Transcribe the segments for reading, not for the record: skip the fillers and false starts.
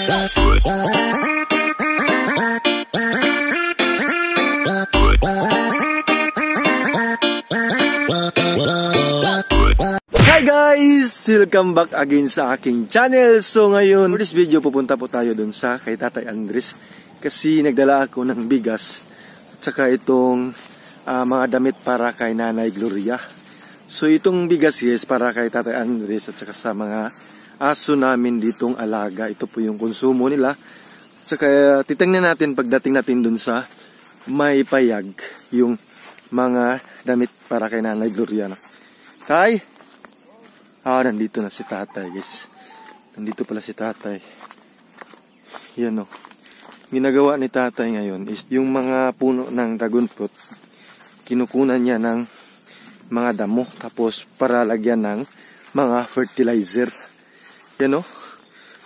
Hi guys! Welcome back again sa aking channel. So ngayon, for this video, pupunta po tayo dun sa kay Tatay Andres. Kasi nagdala ako ng bigas at saka itong mga damit para kay Nanay Gloria. So itong bigas, guys, para kay Tatay Andres at saka sa mga aso namin ditong alaga. Ito po yung konsumo nila. At saka titingnan natin pagdating natin dun sa may payag yung mga damit para kay Nanay Gloria. No? Tay! Ah, nandito na si Tatay, guys. Nandito pala si Tatay. Yan, oh. Ginagawa ni Tatay ngayon is yung mga puno ng dragon fruit, kinukunan niya ng mga damo. Tapos, para lagyan ng mga fertilizer. Yan, oh.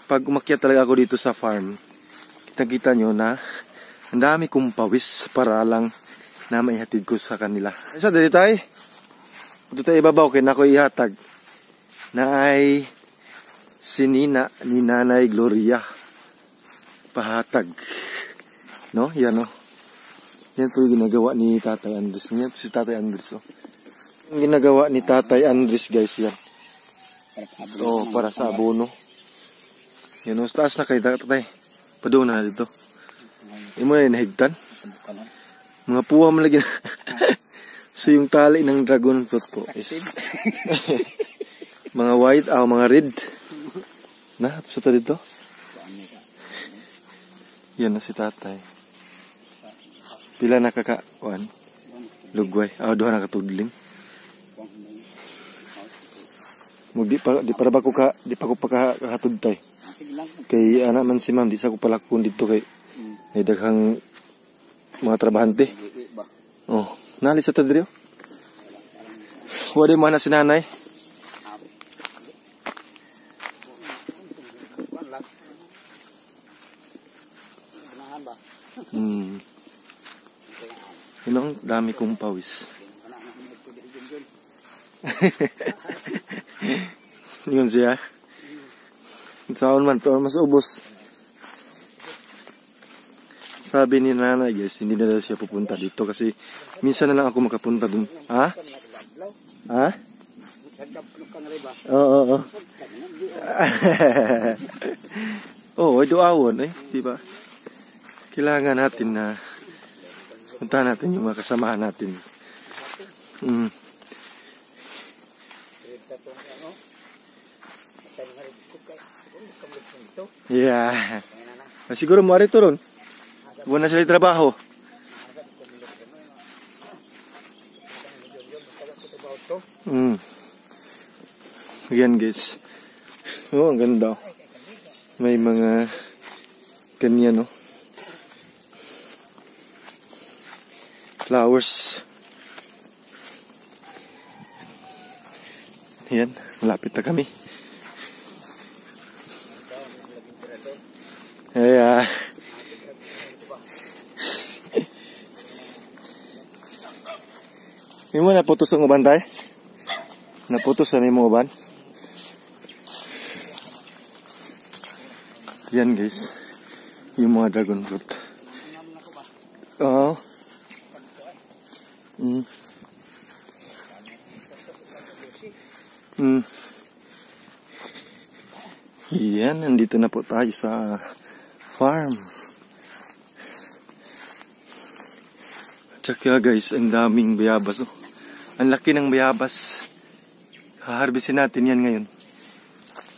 Pag umakyat talaga ako dito sa farm, kitang-kita nyo na ang dami kong pawis para lang na maihatid ko sa kanila. Isa, dali tayo. Ito tayo ibabaw, kaya na ako ihatag na ay sinina ni Nanay Gloria pahatag, no? Yan, no? Yan po yung ginagawa ni Tatay Andres. Yan po si Tatay Andres, oh. Yung ginagawa ni Tatay Andres, guys, yan, oh, para sa abono. Yan, oh. Taas na kay Tatay, padoon na dito. Imo na nahigtan mga puwa mo lagi. So yung tali ng dragon fruit po is mga white, mga red. Na, sa ta dito. Yan na si Tatay. Pila na kaka, one? Lugway. Duha na katudling. Mug di para ba ko ka, di pa ko pa kakatudtay. Kay ana man si ma'am, di sa ko palakpon dito kay may daghang mga trabahante. Oh, nali sa ta diri. Wala mo na si nanay. Yun ang dami kong pawis. Yun siya. Saan man to, mas ubos. Sabi ni nanay, guys, hindi na daw siya pupunta dito kasi minsan na lang ako makapunta dun. Ha? Ha? Oo, oo. Oo, ay duawon eh, di ba? Kailangan natin na puntahan natin yung mga kasamahan natin. Yeah. Siguro mo ari to ron. Buwan na sila trabaho. Ayan, guys. Oh, ang ganda. May mga ganyan, no? Flowers. Ayan, malapit na kami. Ayan. Yung mo naputos ang uban tayo? Naputos na yung uban? Yan, guys. Yung mga dragon fruit. Oo. Yan, nandito na po tayo sa farm. Tsaka guys, ang daming bayabas. Oh. Ang laki ng bayabas. Haharbisin natin yan ngayon.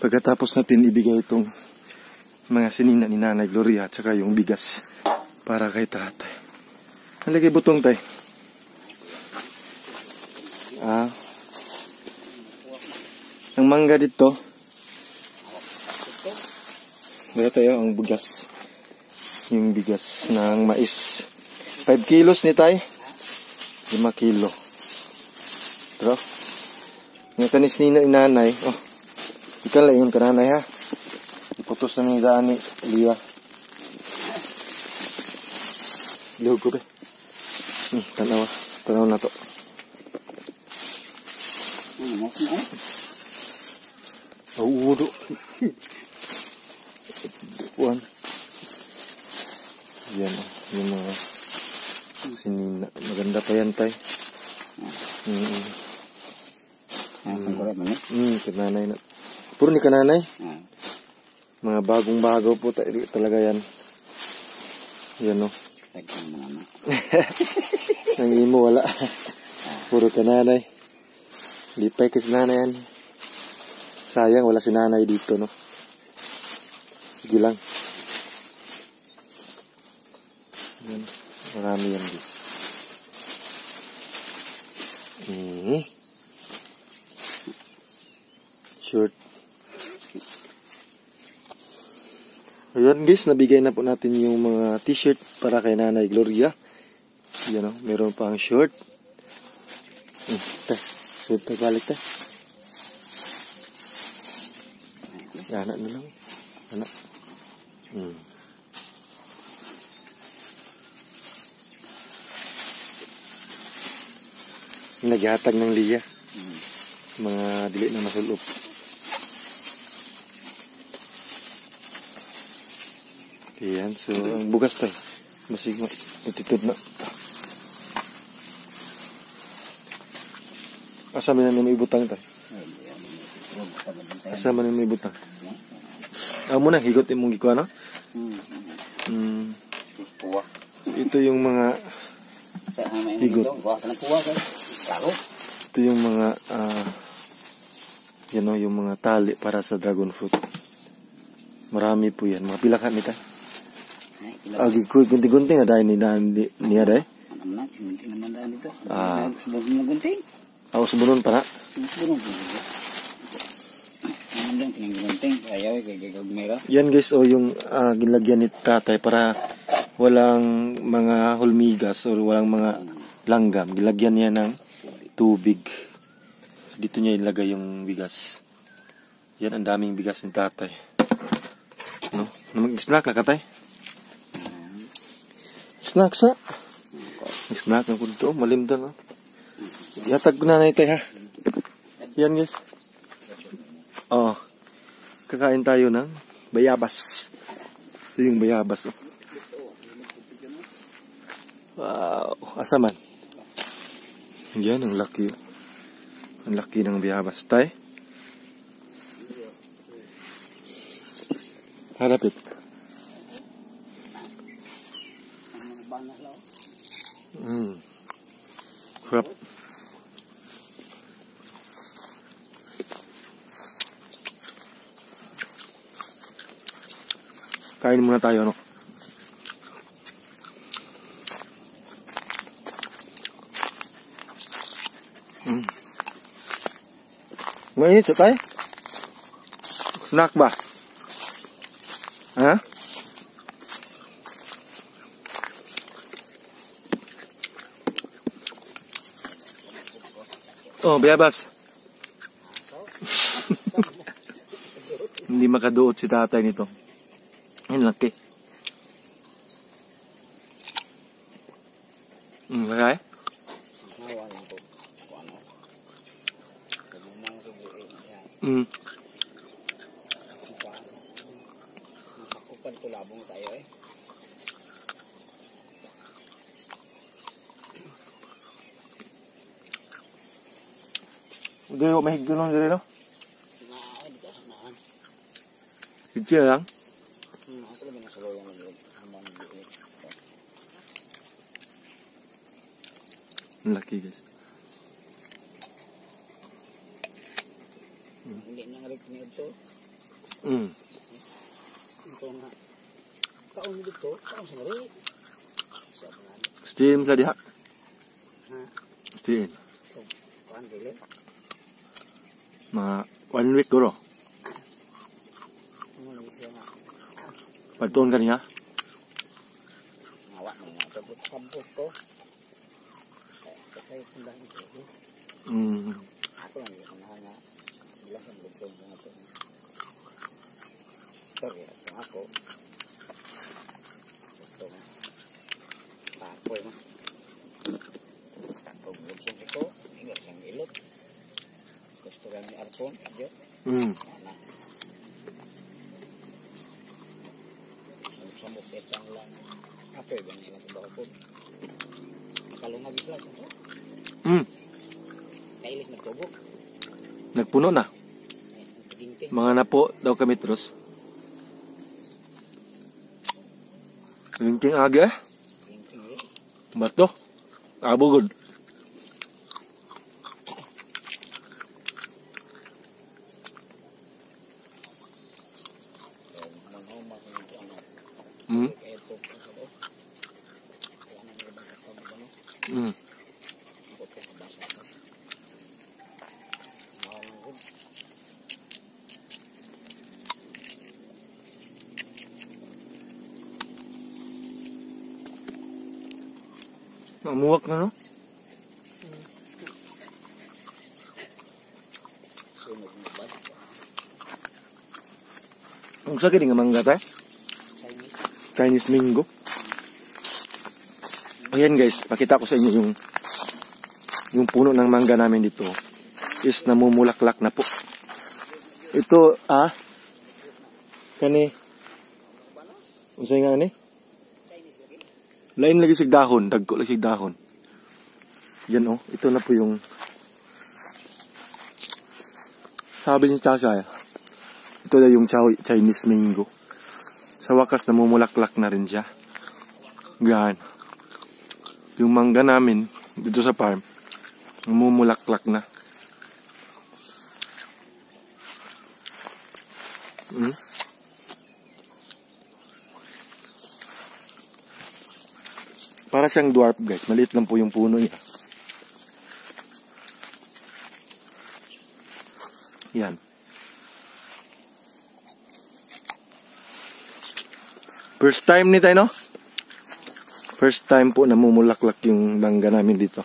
Pagkatapos natin ibigay itong mga sinina ni Nanay Gloria at saka yung bigas para kay Tatay. Ang lagay butong tay. Ah. Ang mangga dito. Dito tayo ang bigas. Yung bigas ng mais. 5 kilos ni tay. 5 kilo. Pero yung kanis ni nanay. Oh. Ikaw lang yung kananay ha. Iputos na ni daan ni Lia. Lihog ko be. Tanawa. Tanaw na to. Oh, udo. One. Yan, oh. Yung mga sinina. Maganda pa yan, tay. Kananay na. Puro ni kananay. Mga bagong-bago po talaga yan. Yan, no. Ang imo wala. Puro kananay. Lipay kasi nanay yan. Sayang wala si nanay dito, no. Sige lang. Yan. Marami yan, guys. Short. Ayan, guys, nabigay na po natin yung mga t-shirt para kay Nanay Gloria. Yan, oh, meron pa ang short. Te, suot tayo, balik te. Anak na lang. Anak. Naghatag ng liya. Mga dili na masulop. Ayan, so ang bugas tayo. Masig matitod na. Asa man na may ibutang tayo? Asa man na may ibutang? Amo na, higot imong gikuha, no? So, ito yung mga higot. Ito yung mga yan, no, yung mga tali para sa dragon fruit. Marami po yan. Mga pila ka nita. Agi ko gunting-gunting na dahil niya dahil. Ah. Ako subunon para. Yan, guys, oh, yung ginlagyan ni tatay para walang mga hulmigas or walang mga langgam. Gilagyan niya ng tubig. Dito niya ilagay yung bigas. Yan, ang daming bigas ni tatay. No? Mag-snack na ka, tay? Snack sa? Snack na ko dito. Malimdan, no? Yatag ko na na tay, ha? Yan, guys. Oh. Kakain tayo ng bayabas. Ito yung bayabas, oh. Wow. Asa man? Yan, ang laki. Ang laki ng bayabas. Tay? Harapit. Sarap. Kain muna tayo, no? Mainit sa tayo? Snack ba? Ha? Oh, bayabas. Hindi makaduot si tatay nito. Ang laki. Kaya? Hindi ko mahigdulong dito, no? Higdulong lang? Ang laki, guys. Hindi na nga rin ito. Ito nga. Kaon dito, kaon sa rin. Steam sa diha. Steam. Mga 1 week guro. Pagtuon ka niya? Water ba nila sa bako. Kalungag isla to. Kailis nagtubo. Nagpuno na. Ay, ginting. Mga napo daw kami tros. Linting aga eh. Ginting eh. Bato. Abugod. So, manhoma ko yung ano. Kaya ito ko sa to. Kaya na nila bang katong ba no? Ako kaya nabasa ko. Mahal ng good. Mamuwak na, no? Sunog ng bad. Ang sakit nga mangga tayo. Chinese. Chinese mango. Ayan guys, pakita ko sa inyo yung puno ng mangga namin dito is namumulaklak na po. Ito, kani, unsay nga ni? Chinese lagi. Lain lagi sig dahon, dagko lagi sig dahon. Yan oh, ito na po yung sabi ni Tasha. Ito na yung Chinese mango. Sa wakas namumulaklak na rin siya. Yan. Yung mangga namin dito sa farm, namumulaklak na. Para siyang dwarf guys. Maliit lang po yung puno niya. Yan. First time ni tayo, no? First time po namumulaklak yung mangga namin dito.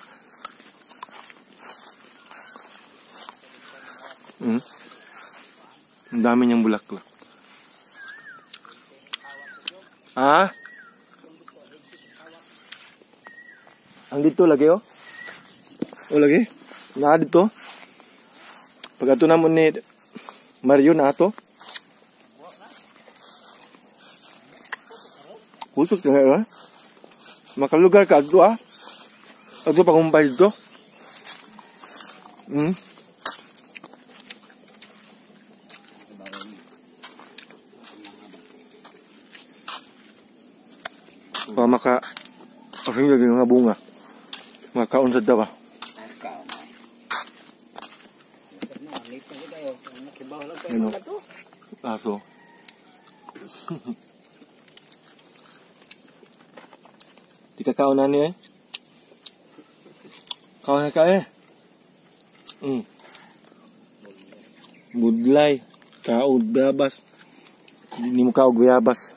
Ang dami niyang bulaklak. Ah? Ang dito lagi oh. O lagi. Naa dito. Pag ato namon ni Mario na ato. Kusog ka nga. Makalugar ka adto ah. Adto pagumpay dito. Pa maka asing lagi nga bunga. Makaon sad ba? Ano? Aso. Di ka kaon na ni eh. Kaon na ka eh. Budlay. Kaog bayabas. Hindi mo kaog bayabas.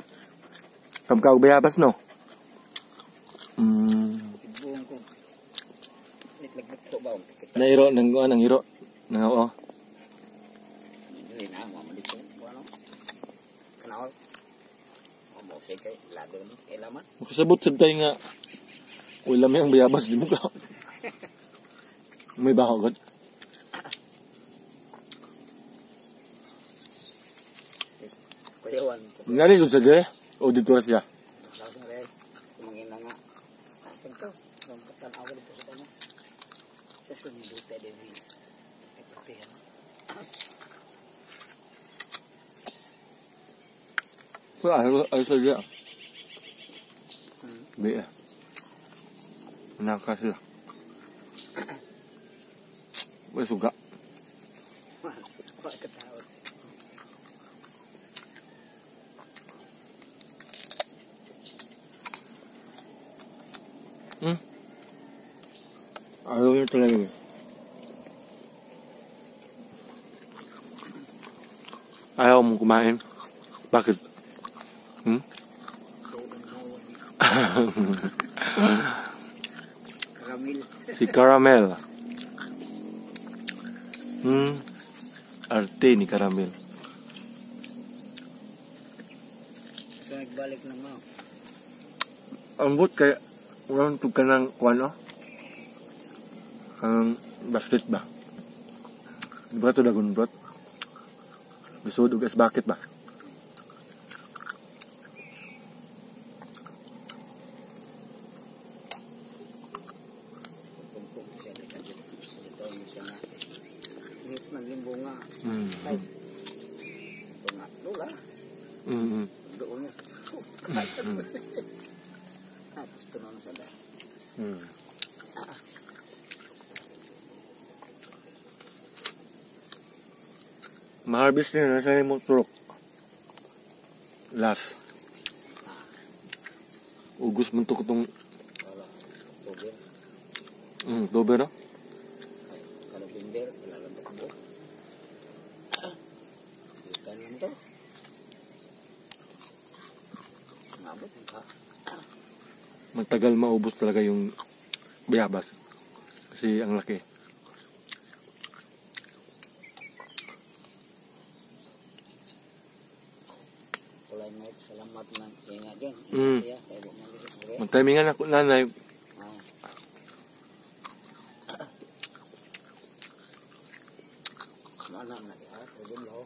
Kam kaog bayabas no? Nairo nang nang hiro. Nang oo. Makasabot sad tayo nga wala may ang bayabas di mo ka. May baho god. Ngari gud sa dire o dito ra siya. Ayo ayo saja. Bi. Naka sila. Wala suga. Ayaw niya talaga. Ayaw mong kumain. Bakit? Caramel. Si Caramel. Arte ni Caramel. So, nagbalik ng mga. Ambot kaya walang tug ka ng kuan oh. Ang basket ba? Di ba ito dagon brot? Gusto og as bucket ba? Naging bunga. Ay. Bunga. Lula. Doon niya. Tapos tunon sa dahil. Ma-harvest niya na sa imong turok. Last. Ugos man to itong Wala. October. October, no? Ay, ka-November. Wala lang takbo. Ikan lang to. Mabot ka. Matagal maubos talaga yung bayabas. Kasi ang laki. Kulay na salamat ng inga dyan. Kaya, kaya di man dito. Magtimingan ako nanay. Ah. Mana na di ah, pwede lo.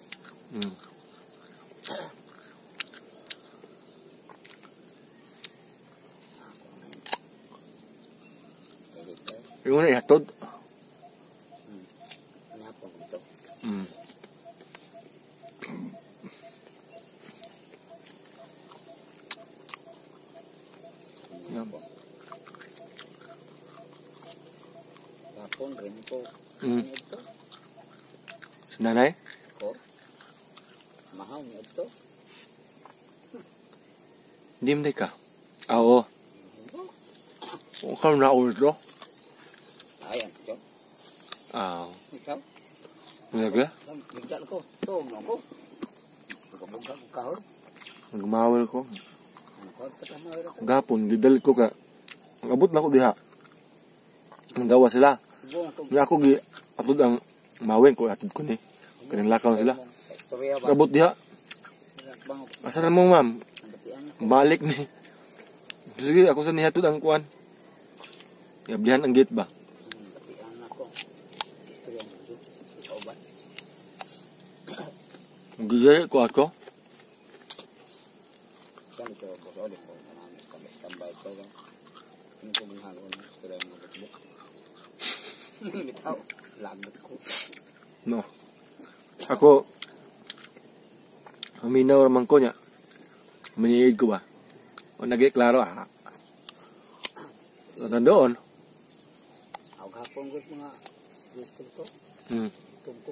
Pwede ka. Yung una ihatod. Nyapong ito. Yan. Kapon rin ko. Ito. Si nanay? Ko. Mahaw niya ito. Hindi mo ka. Ah, oo. Ikaw na ulo. Ayan, ito. Ah. Ikaw? Ano? Bigyan ko. Ito, mo ko. Buka-buka ko kahon. Nagmawal ko. Ano ko? Katamawal ako. Gapon, didal ko ka. Ang abot na ko diha. Nanggawa sila. Buong ko. Nga ako gi atod ang mawin ko atod ko ni. Kanang lakaw sila. Istorya ba? Abot diha. Bang, Asa na mo, ma'am? nabatian ako. Balik ni. Sige, ako sa nihatod ang kuan. Iablihan ang gate ba? Nabatian ako. Istorya mo dyan. Ikaw ba? Gigay ko ako. Saan ito? Boss Olim ko. Kanang standby ko. Ano ko ginhalo ng istorya mo bukbuk? Bitaw. Lagot ko. No. Ako, huminaw raman ko niya. Huminiid ko ba? O nagi klaro ah. Nandoon. Ako hapon ko mga gusto ko. Tungko.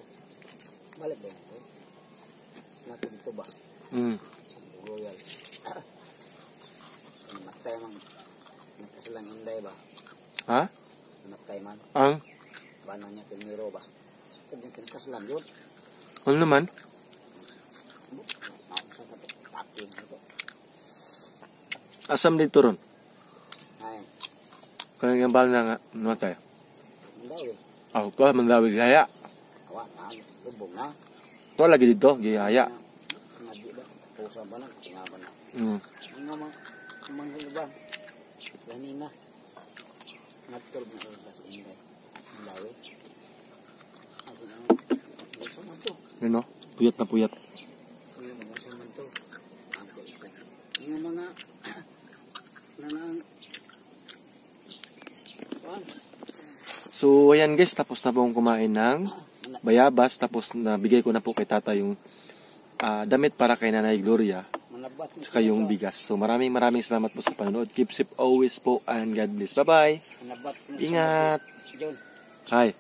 Balik din ko. Sinabi dito ba? Royal. Namatay man. Nagkasilang inday ba? Ha? Namatay man. Ang? Bana niya kay Miro ba? Kaya kinakasilang yun. Ano naman? Asam dito ron? Ay. Kaya yung bala na nga, namatay. Mandawi. Ako ko, Mandawi gihaya. Awa na, lubong na. Ito lagi dito, gihaya. Nga ba? Pusa ba na? Tinga ba na? Nga mga, mga ba? Ganina. Nagtulog na sa inday. Mandawi. Ako na, gusto man to. Yun no? Puyat na puyat. Ano, gusto man to. Ako ito. Nga mga, nanang, So, ayan guys, tapos na po akong kumain ng bayabas. Tapos nabigay ko na po kay tata yung damit para kay Nanay Gloria. Tsaka yung bigas. So, maraming maraming salamat po sa panonood. Keep safe always po and God bless. Bye-bye. Ingat. Hi.